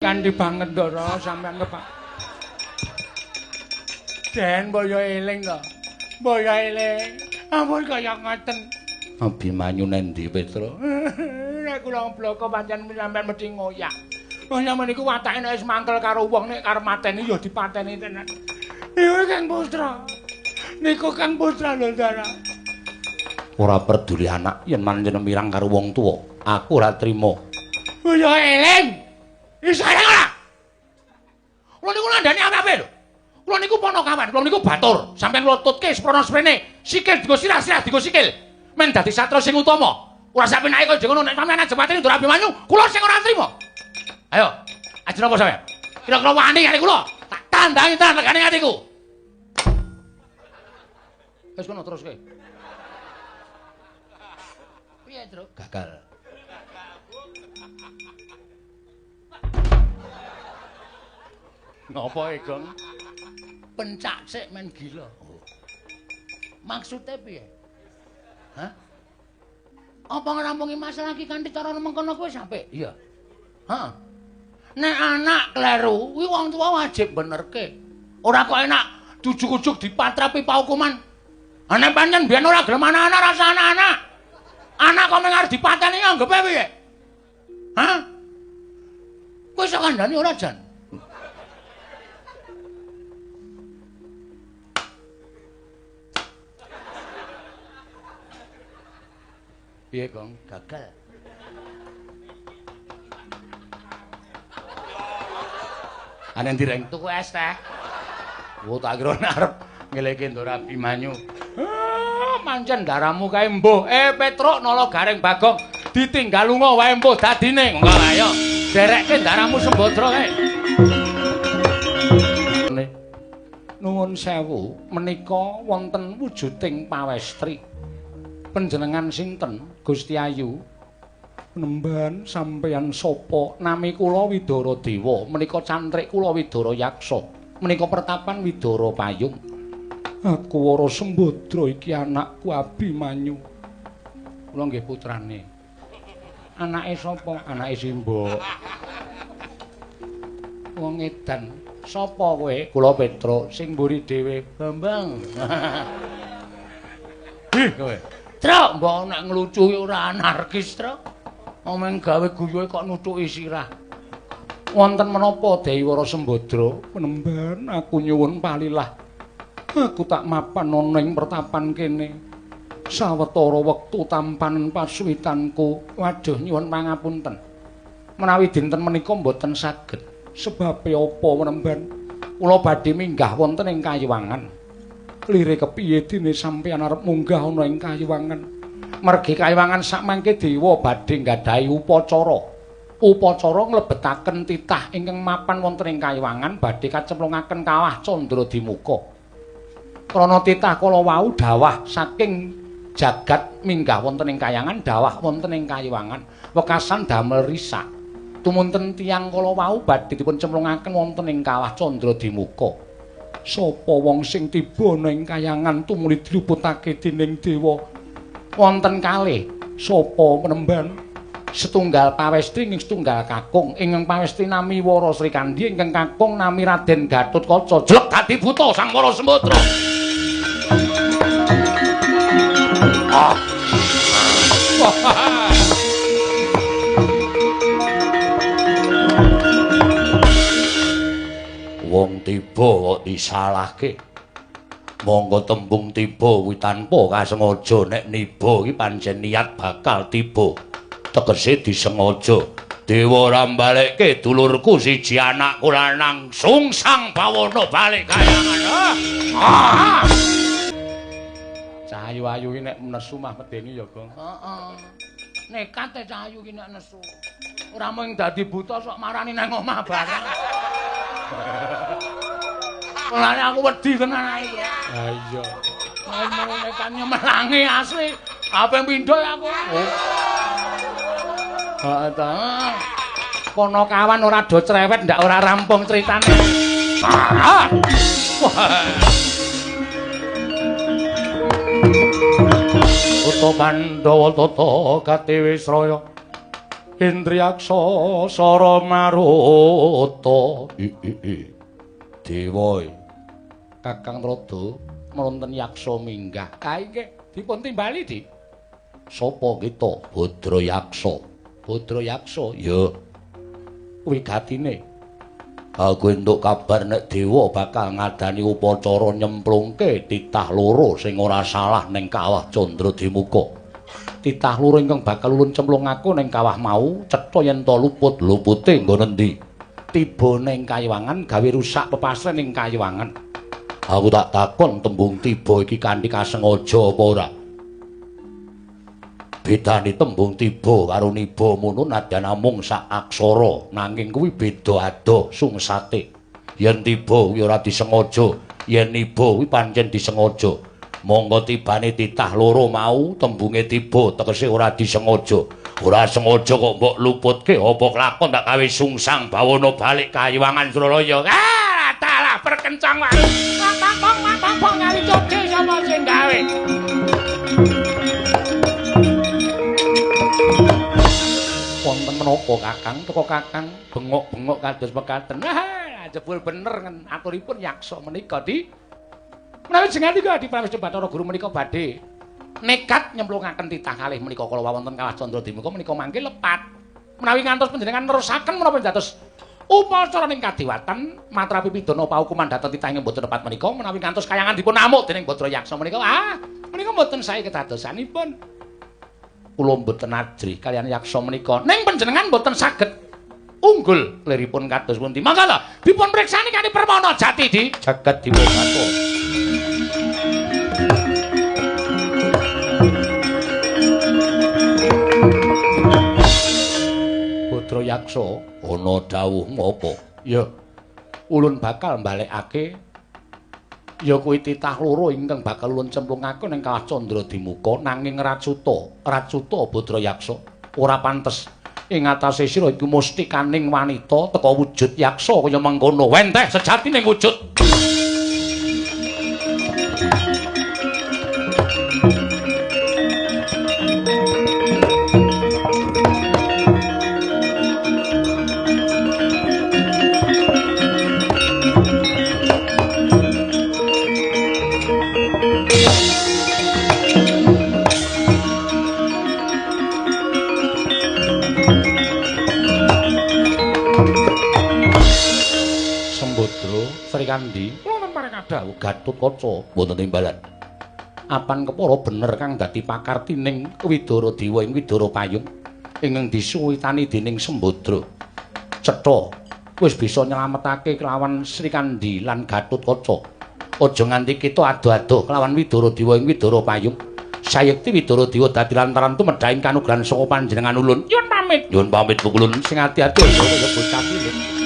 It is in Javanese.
Kanthi banget Ndara sampean kepak. Den boyo eling to. Boyo eling. Ampun kaya ngoten. Abimanyu nendi Petra? Nek kula mbloko pancen sampean mesti ngoyak. Wong sampean niku watake nek wis mangkel karo wong nek karep mateni ya dipateni tenan. Niku Kang Putra. Niku Kang Putra lho Ndara. Ora peduli anak yen manjen mirang karo wong tuwa, aku ora trima. Boyo eling. Iso eling ora? Kula niku ngandani apik-apik lho. Kula niku ponokawan, kula niku batur. Sampeyan kula tutke seprono sprene, sikil dienggo sirah, sirah dienggo sikil. Men dadi satria sing utama. Ora sak penake kaya ngono nek sampeyan aja mateni Ndara Abimanyu, kula sing ora trima. Ayo, aja napa sampeyan? Kira-kira wani kali kula, tak tandangi tenan legane atiku. Wis kono teruske. Piye, Truk? Gagal. Ngopo e, Gong? Pencak sik men gila. Oh. Maksude piye? Hah? Apa ngrampungi masalah iki kanthi cara mengkono kuwi sampe? Iya. Heeh. Nek anak kleru, kuwi wong tuwa wajib benerke. Ora kok enak jujug-ujug dipatrapi paukuman. Nek pancen biyen ora gelem anak-anak rasa anak-anak. Anak kok mung arep dipateni anggepe piye? Hah? Kowe iso kandhani ora, Jan? Piye, Gong? Gagal. Ane ndi reng tuku es teh. Oh, tak kira nek arep ngeleke Ndara Abimanyu. Pancen daramu kae mbuh. Petruk nala Gareng Bagong ditinggal lunga wae mbuh dadine. Monggo ayo. Derekke daramu Sembadra kae. Nuwun sewu, menika wonten wujuding pawestri. Panjenengan sinten Gusti Ayu? Nemban sampeyan sapa? Nami kula Widara Dewa, menika cantrik kula Widara Yaksa. Menika pertapan Widara Payung. Aku Wara Sembadra iki anakku Abimanyu. Kula nggih putrane. Anake sapa? Anake Simbok. Wong edan. Sapa kowe? Kula Petruk sing mburi dhewe. Bambang. Ih kowe. Truk, mbok nek nglucuhi ora anarkis, Truk. Omeng gawe guyuhe kok nuthuki sirah. Wonten menapa Dewi Wara Sembadra? Penemban aku nyuwun palilah. Aku tak mapan ana ing pertapan kene. Sawetara wektu tampanen pasuwitanku. Waduh nyuwun pangapunten. Menawi dinten menika mboten saged. Sebabe apa penemban? Kula badhe minggah wonten ing Kayuwangan. Lire kepiye dene sampeyan arep munggah ana ing Kayuwangan? Mergi Kayuwangan sakmangke dewa badhe nggadahi upacara. Upacara nglebetaken titah ingkang mapan wonten ing Kayuwangan badhe kacemplungaken kawah Candra Dimuka. Krana titah kala wau dawah saking jagat minggah wonten ing Kayangan, dawah wonten ing Kayuwangan, wekasan damel risak. Tumunten tiyang kala wau badhe dipun cemplungaken wonten ing kawah Candra Dimuka. Sapa wong sing tiba ana ing Kayangan tumuli diluputake dening dewa? Wonten kalih sapa penemban? Setunggal pawestri ing setunggal kakung. Ingkang pawestri nami Wara Srikandhi, ingkang kakung nami Raden Gatotkaca. Jlek dadi buta Sang Wara Sembadra. Ah. Wong tiba kok disalahke. Monggo tembung tiba kuwi tanpa kasengaja. Nek niba iki pancen niat bakal tiba. Tegese disengaja. Dewa ora mbalekke dulurku siji anakku lanang Sungsang Bawana balik Kayangan. Ah. Cah ayu-ayu iki nek nesu mah medeni ya, Gong. Heeh. Nekat e cah ayu iki nek nesu. Ora mung dadi buta sok marani nang omah bareng. Mulane aku wedi tenan ae. Ha iya. Lah nekat nyemelangi asli. Apa pindho aku? Oh. Heeh ta. Ponokawan ora do cerewet ndak ora rampung critane. Ah. Uta Pandhawa tata katiwisraya. Indriyaksa Sara Maruta. Dewa Kakang Rada wonten yaksa minggah. Kae nggih dipun timbali, Dik. Sapa kita? Badra Yaksa. Badra Yaksa? Ya. Wigatine. Aku entuk kabar nek dewa bakal ngadani upacara nyemplungke titah loro sing ora salah ning kawah Candra Dimuka. Titah loro ingkang bakal ulun cemplungake ning kawah mau cetha yen to luput. Lupute nggon endi? Tiba ning kayiwangan gawe rusak pepasren ning kayiwangan. Aku tak takon tembung tiba iki kanthi kasengaja apa ora? Bedane tembung tiba karo niba mono nadyan namung sak aksara, nanging kuwi beda adoh sungsate. Yen tiba kuwi ora disengaja, yen niba kuwi pancen disengaja. Monggo tibane titah loro mau tembunge tiba tegese ora disengaja. Ora sengaja kok mbok luputke, apa kelakon tak gawe sungsang bawana balik kayiwangan Suralaya. Ah, dalah perkencang wae. Matang matang ngali coce sapa sing gawe. Wonten menapa Kakang? Teko Kakang bengok-bengok kados mekaten. Ah, jebul bener aturipun yaksa menika, Di. Menawi jenengan Adi Prawis Bathara Guru menika badhe nekat nyemplungaken titah kalih menika kala wonten kawah Candra Dimuka menika mangke lepat. Menawi ngantos panjenengan nerusaken menapa dados upacara ning kadiwatan matrapi pidana paukuman dhateng titah ingkang boten lepat menika menawi ngantos kayangan dipun amuk dening Badra Yaksa menika ah menika mboten sae kedadosanipun. Kula mboten ajrih kaliyan yaksa menika ning panjenengan mboten saged unggul liripun kados pundi. Mangga lho dipun priksani kanthi permana jati di jagat Dimuka. Badra Yaksa ana dawuhmu apa? Ya, ulun bakal mbalekake ya kuwi titah loro ingkang bakal ulun cemplungake ning kawah Candra Dimuka nanging racuta, racuta Badra Yaksa ora pantes ing atase sira iku mustikaning wanita teka wujud yaksa kaya mengkono. Wenteh sejatine wujud. Srikandi wonten paring dawuh Gatotkaca wonten timbalan. Apan kepara bener kang dadi pakartining Widara Dewa ing Widara Payung ingkang disuwitani dening Sembadra. Cetha wis bisa nyelametake kelawan Srikandi lan Gatotkaca. Aja nganti kita ado-ado kelawan Widara Dewa ing Widara Payung. Sayekti Widara Dewa dadi lantaran tumedhaing kanugrahan saka panjenengan ulun. Nyuwun pamit. Nyuwun pamit ulun sing ati-ati kaya bocah cilik.